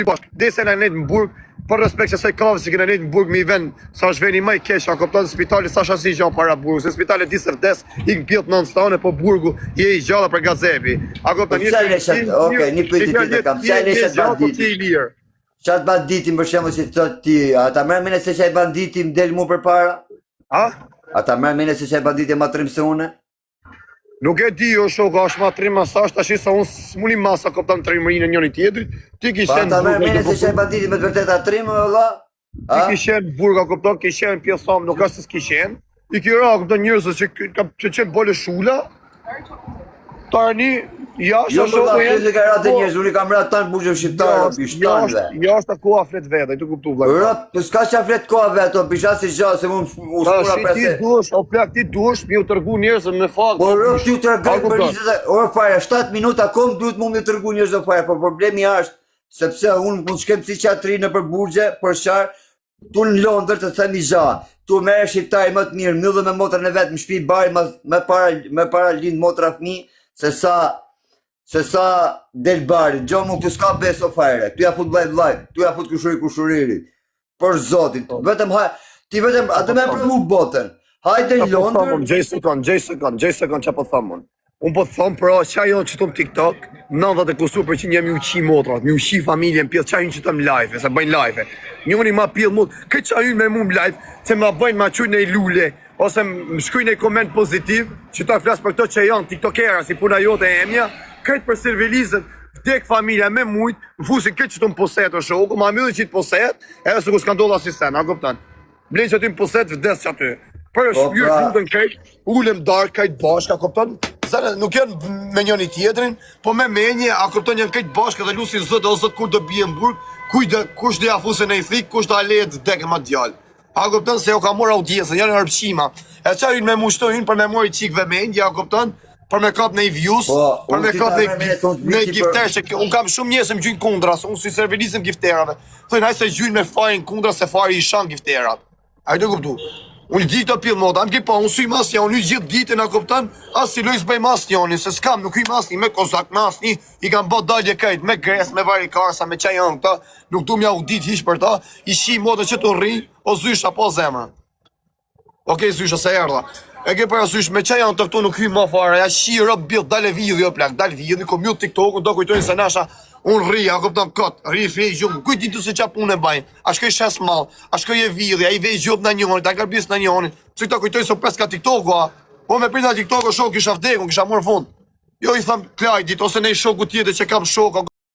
Bashkë, desa na nejt në burg, për respekt që asaj kafës që kena nejt në burg me i vend, sa është veni më i keq, a kupton spitali sa është asnjë gjë para burgu, se spitali di se vdes, ik në pjellë nënës tane, po burgu je i gjallë për gazepi. A Po kupton pse leshat, okej, një pyetje tjetër kam. Pse leshat po banditin? ti i lirë. Çat banditin për shembull si thot ti, a ta merr mendja se çaj banditi më del mu përpara? A? A ta merr mendja se çaj banditi ma trim se unë? Nuk e di, o shok, a është ma trim a s'është, tash se unë s'muni masa kupton trimërinë e njëri tjetrit, ti ki Po a qenë ta në merr burg, mendja e se çaj banditi me të vërtetë a trim o vëlla? Ti A? ki qenë në burg, a kupton, ki qenë pjesë tonë, nuk është se s'ki qenë. I ki ra, kupton, njerëz që k- ka që qenë bole shula. Tani, jashtë Jo ashtu më vëlla, po pse janë. se ka ra të Po, njerëz, unë i kam ra tanë burgjeve shqiptare, o jashtë, pishtanëve. jashtë, jashtë koha flet vetë, ai tu kuptu vëlla. Rëp, po s'ka që flet koha vetë, o pisha si gjë, se unë u Tash spura ti prese. duhesh, o plak, ti duhesh mi u tregu njerëzve me fakt. Po rëp, ti u A tregoj për kupton? 20 orë fare, 7 minuta kom duhet mu mi tregu njerëzve fare, por problemi është sepse unë mund shkem psikiatri në për burgje, për shar, tu në Londër të them i gja, tu merr shqiptari më të mirë, mbyllë me motrën e vet në shtëpi bari më më para më para lind motra fëmijë se sa se sa del bari. Gjo mu këtu s'ka beso fare. Tu ja fut vllai vllai, tu ja fut kushuri kushuririt. Për zotin, Po. vetëm ha ti vetëm atë po me them. provu botën. Hajde Qa në po them Londër, unë, gjej sekond, gjej sekond, gjej sekond qa po them unë. Unë po them pra qa jonë që të në TikTok, 90 e kusur për që një mi u qi motrat, mi u qi familjen pjellë, qa hynë që të në live, se bëjnë live. Njoni ma pjellë mut, këtë qa hynë me mu në live, se ma bëjnë ma qujnë në lule, ose më shkujnë në koment pozitiv, që ta flas për këto që janë tiktokera, si puna jote e emja, këtë për servilizën, vdek familja me mujt, më fusin këtë që të më poset o shoku, ma mbyllin që të poset, edhe sikur s'ka ndodhur asnjë sen, a kupton? Blej që aty në poset, vdes që aty. Për Po, shpyr, pra. lutën krejt, ulem dark krejt bashkë, a kupton? Zënë, nuk janë me njëri tjetrin, po me menje, a kupton janë krejt bashkë dhe lusin zot, o zot kur do bie në burg, kujt do kush do ja fusë në i thik, kush do alehet vdekë ma djalë. A kupton se jo ka marrë audiencën, janë arpshima. E qa hynë me mu shto hynë për me marrë çik vëmendje, a kupton? Për me kap në i views, Po, për unë me ti kap ta në merr me thonë në viti për gifter, që unë kam shumë njerëz që më gjujnë kundra, se unë si servilizëm gifterave. Thonë hajde se gjujnë me fajin kundra se fari i shan gifterat. A i të kuptu? Unë di këto pillë moda, më ki po, unë sy mas një, unë hy gjithë ditën, a kupton? As si lojës bëj mas njënin, se s'kam, nuk hyj mas një, me kozak, me asnjë, i kam bë dalje krejt, me gres, me varikarsa, me çaj janë këta, nuk du m'ja u dit hiç për ta, i shi moda që të rri, o zysha, po zemra. Okej, zysha, se erdha. E ke parasysh me çaj janë të këtu nuk hyj më fare, ja shi rob bill, dale vidhi o plak, dal vidhi, ko mbyll TikTokun, do kujtojnë se nasha unë rri, a kupton kot, rri fle gjumë. Kujt di tu se çfarë punë bajnë? A shkoj shes mall, a shkoj e vidhi, a i vej gjop në njërin, ta garbis në njërin. Pse këta kujtojnë se pres ka TikToku, a? Po me prit nga TikToku shok kisha vdekur, kisha marrë fund. Jo i tham Klajdit ose ne shoku tjetër që kam shok, a.